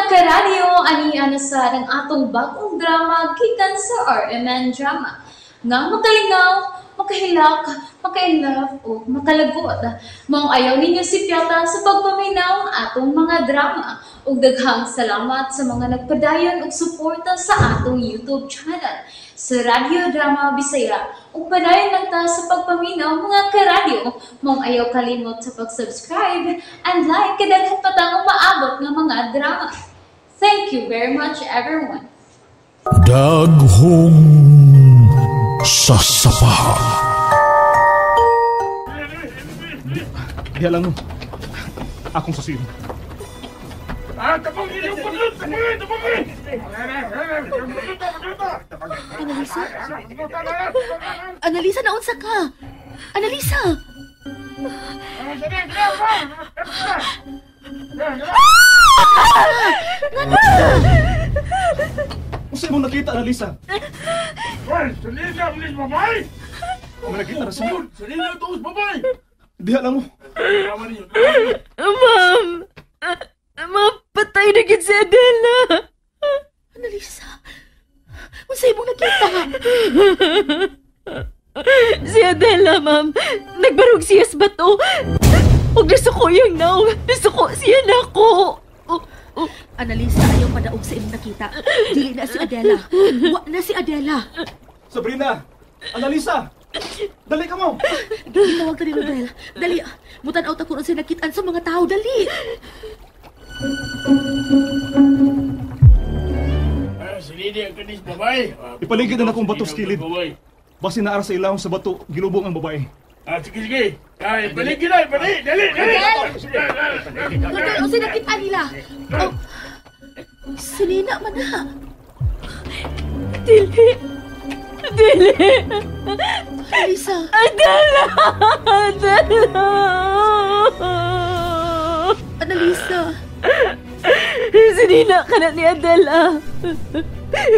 Karadyo, ani na sa ang atong bagong drama gikan sa RMN Drama. Nga makalingaw, makahilak, makainlove o makalagot. Maong ayaw ninyo sipyata sa pagpaminaw ang atong mga drama. Ug daghang salamat sa mga nagpadayon og suporta sa atong YouTube channel sa Radyo Drama Bisaya. Ug padayon lang ta sa pagpaminaw, mga karadyo. Maong ayaw kalimot sa pag-subscribe and like kay daghan pa tang umaabot nga mga drama. Thank you very much, everyone. Daghong sasapa. Diha lang mo. Akong susiyon. Annalisa? Annalisa, naunsa ka? Annalisa! Unsa imong nakita, Annalisa? May nakita ra siya. Diha lang mo. Ma'am! Ma'am, patay na gid si Adela! Annalisa! Unsa imong nakita? Si Adela, ma'am. Nagbarog siya sa bato. Huwag nasuko yung naong. Nasuko siya nako. Annalisa, ayaw padaog sa imong nakita. Dili na si Adela. Wa na si Adela. Sabrina! Annalisa! Dali ka mo! Gitawag ta ni Rodel. Dali, mutan-aw ta kung unsay nakitaan sa mga tao. Dali! Ipaligid na akong bato sa kilid. Basi naara sa ilawom sa bato, gilubong ang babae. Sige, sige. Ay, balik na, balik, dali, dali. Rodel, unsay nakitaan nila? Oh, si Nina man na. Dili. Dili. Annalisa! Adela! Adela! Annalisa! Sinina ka na ni Adela.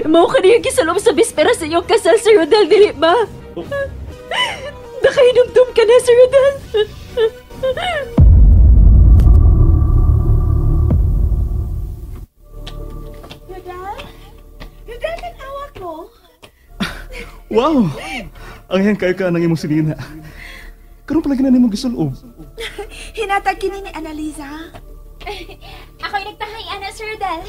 Mao ka niya gisulong sa bispera sa iyong kasal, Sir Rodel, dili ba? Nakahinumdum ka na, Sir Rodel. Rodel? Rodel, tanawa ko. Wow! Ang yan kayo ka ng imong sinina. Karon pala gina nimo gisulob. Hinatag kini ni Annalisa. Ako'y nagtahay, ana, Sir Rodel.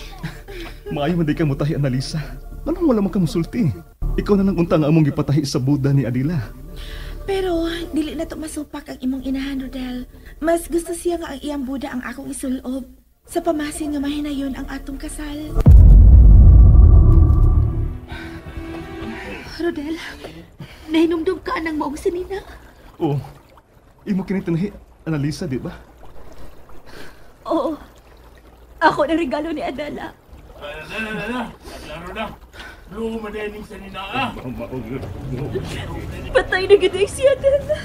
Maayo man di ka mutahi, Annalisa. Anong wala man ka musulti? Ikaw na lang unta nga among gipatahi sa Buddha ni Adila. Pero dili na to masupak ang imong inahan, Rodel. Mas gusto siya nga ang iyang Buddha ang akong isulob. Sa pamasin nga mahinayon ang atong kasal. Rodel, nahinumdum ka anang maong si Nina. Oh, imo kini tinahi, Annalisa, di ba? Oo. Ako na regalo ni Adela. Na, na, na. Klaro na. Blue madening sa nina, ah. Patay na gid si Adela.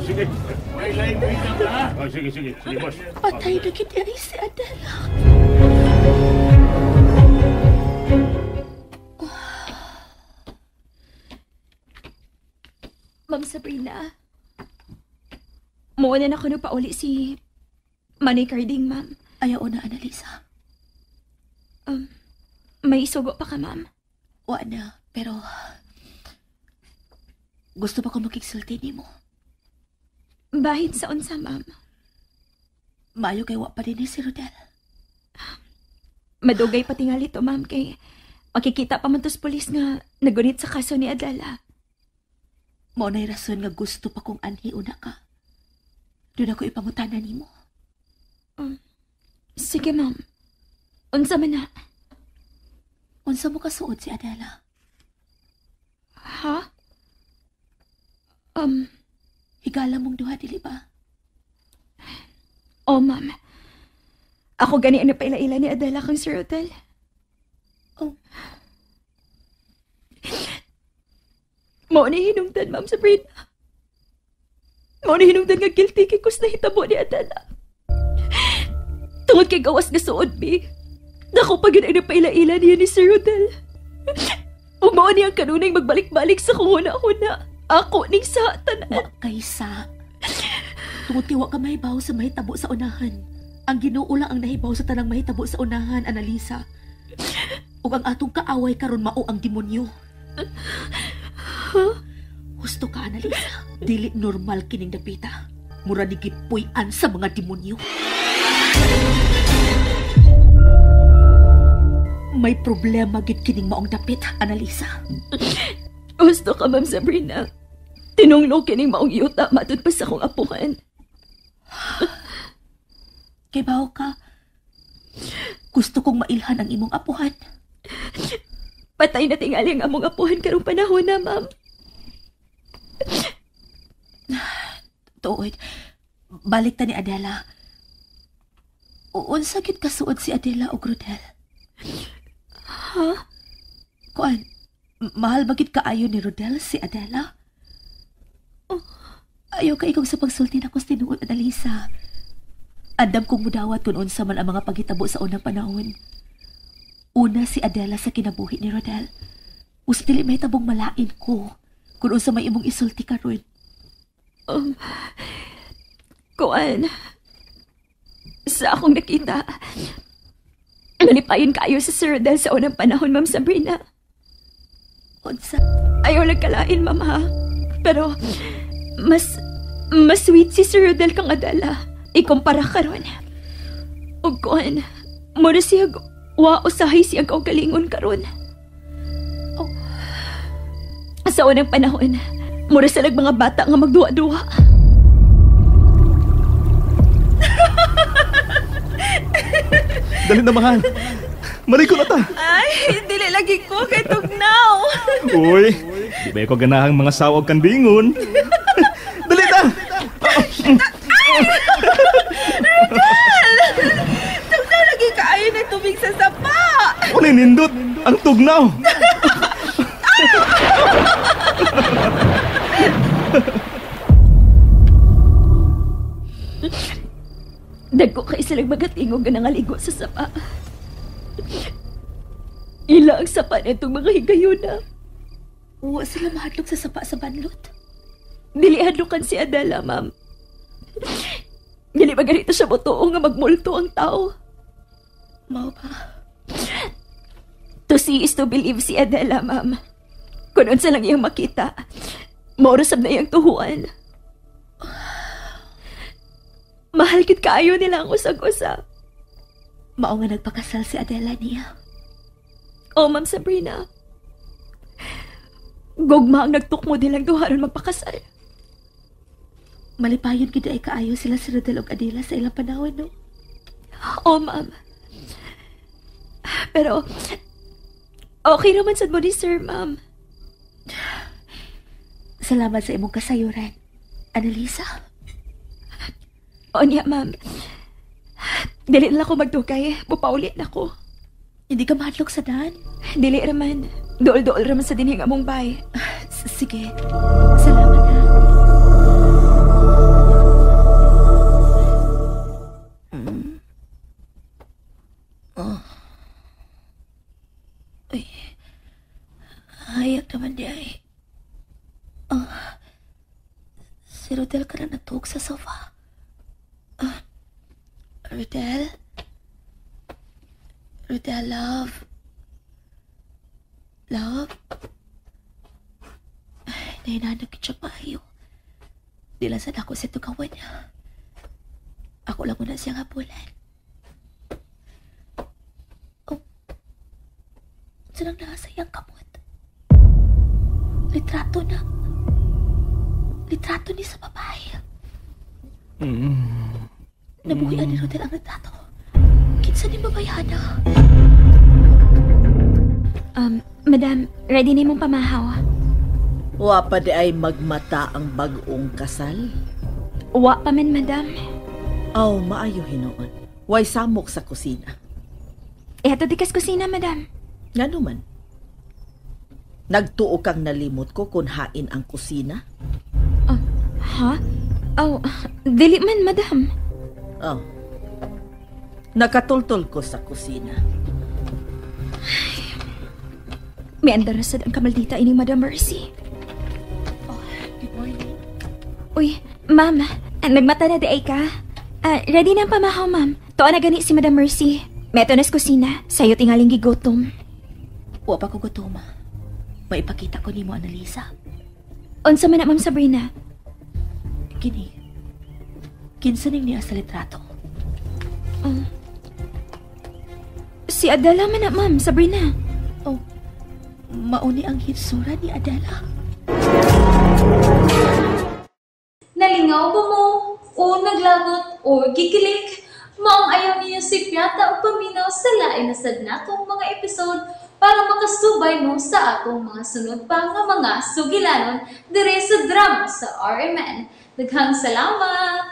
Sige. May lain ka, ah. Sige, sige. Sige, boss. Patay na gid ay si Adela. Ma'am Sabrina, muuna na ko pauli si Manny Carding, ma'am. Ayaw na, Annalisa. May isugo pa ka, ma'am. Wa na, pero gusto pa ko makigsulti nimo. Bahin sa unsa, ma'am. Maayo kay wa pa din ni si Rodel. Madugay pa tingali to, ma'am, kay makikita pa man tos pulis nga nagunit sa kaso ni Adela. Mao na'y rason nga gusto pa kong anhi una ka. Doon ako ipangutana nimo. Sige, ma'am. Unsa man na? Unsa mo kasuod si Adela? Ha? Higala mong duha, dili ba? Oh, ma'am. Ako gani ang napaila-ila ni Adela kang Sir Rodel. Oh. Mao ni hinungdan, Ma'am Sabrina. Mao ni hinungdan nga guilty kay kus nahitabo ni Adela. Tungod kay gawas nga suod, bi. Nako pa gid ang napaila-ila niya ni Sir Rodel. Ug mao ni ang kanunay magbalik-balik sa kung huna-huna. Ako ning sa tanan. Wa kay sa. Tungod kay wa ka mahibaw sa mahitabo sa unahan. Ang Ginoo lang ang nahibaw sa tanang mahitabo sa unahan, Annalisa. Ug ang atong kaaway karon mao ang demonyo. Huh? Husto ka, Annalisa. Dili normal kining dapita. Mura ni gipuy-an sa mga demonyo. May problema gid kining maong dapit, Annalisa. Husto ka, Ma'am Sabrina. Tinunglo kining maong yuta matud pa sa akong apuhan. Kay bawo ka. Gusto kong mailhan ang imong apuhan. Patay na tingali ang among apuhan karong panahon na, ma'am. Tuod, balik ta ni Adela. Unsa gid kasuod si Adela og Rodel? Ha? Kuan, mahal ba gid kaayo ni Rodel si Adela? Oh, ayaw ka ikong sa pagsulti na ko sa tinuod, Annalisa. Andam kong mudawat kung unsa man ang mga paghitabo sa unang panahon. Una si Adela sa kinabuhi ni Rodel. Usa dili mahitabong malain ko kung unsa may imong isulti karon. Kuan, sa akong nakita, nalipayon kayo sa Sir Rodel sa unang panahon, Ma'am Sabrina. Unsa? Ayaw lang kalain, Ma'am, ha? Pero, mas sweet si Sir Rodel kang Adela. Ikumpara karon. Ug kuan, mura siya wa usahay siya kaugalingon karon. Oh. Sa unang panahon, mura sila mga bata nga magduwa-duwa. Dali na, mahal. Maliko na ta. Ay, dili lagi ko kay tugnaw. Uy, di ba ko ganahang mga sawag kandingon? Dali ta! Ay! Rodel! Tugnaw lagi kaayo na tubig sa sapa. Unay nindot ang tugnaw. Dagko kay silang magatingog nga nangaligo sa sapa. Ila ang sapa nitong mga higayuna. Wa sila mahadlok sa sapa sa banlot. Dili hadlokan si Adela, ma'am. Dili ba ganito siya botoo nga magmulto ang tao? Mao ba? To see is to believe si Adela, ma'am. Kung unsa lang iyang makita, maurasab na iyang tuhuan. Mahal kit kaayo nila ang usag-usa. Mao nga nagpakasal si Adela niya. Oh, Ma'am Sabrina. Gugma ang nagtukmo nilang duha aron magpakasal. Malipayon gid ay kaayo sila si Rodel ug Adela sa ilang panahon, no? Oh, ma'am. Pero okay naman sad mo ni sir, ma'am. Salamat sa imong kasayuran, Annalisa. O niya, ma'am. Dili na lang ako magdugay. Mupaulit na ko. Hindi ka mahadlok sa daan? Dili raman. Dool-dool raman sa dinhing among bay. Sige. Salamat, ha. Oh. Uy. Hayag naman di ay. Oh. Si Rodel ka na natuog sa sofa. Rodel? Rodel, love? Love? Ay, nahinanag siya maayo. Di lang sana ako sa tugawan niya. Ako lang muna siyang hapulan. Oh. Saan ang nasa iyang kamot? Litrato na. Litrato ni sa babae. Nabuhian ni Rodel ang retrato. Kinsa ni babayana? Madam, ready na imong pamahaw. Wa pa di ay magmata ang bag-ong kasal? Wa pa man, madam. Aw, maayo hinoon. Way samok sa kusina. Eto di kas kusina, madam. Ngano man? Nagtuo kang nalimot ko kung hain ang kusina? Ha? Oh, dili man, madam. Oh. Nakatultol ko sa kusina. Ay, may andarasad ang kamaldita ini, Madam Mercy. Oh, good morning. Uy, ma'am, nagmata na di ay ka. Ready na ang pamahaw, ma'am. Tuwa na gani si Madam Mercy. Meto na sa kusina. Sayo tingaling gigutom. Wa pa ko gutom. Maipakita ko nimo, Annalisa. Unsa man na, Ma'am Sabrina? Kini. Kinsa ning niya sa litrato? Si Adela man na, Ma'am Sabrina. Oh, mauni ang hitsura ni Adela. Nalingaw ba mo? O naglagot o gikilig? Maong ayaw niyo si Piata o paminaw sa lain na sad natong mga episode para makasubay mo sa atong mga sunod pa nga mga sugilanon dire sa drama sa RMN. Daghang salamat!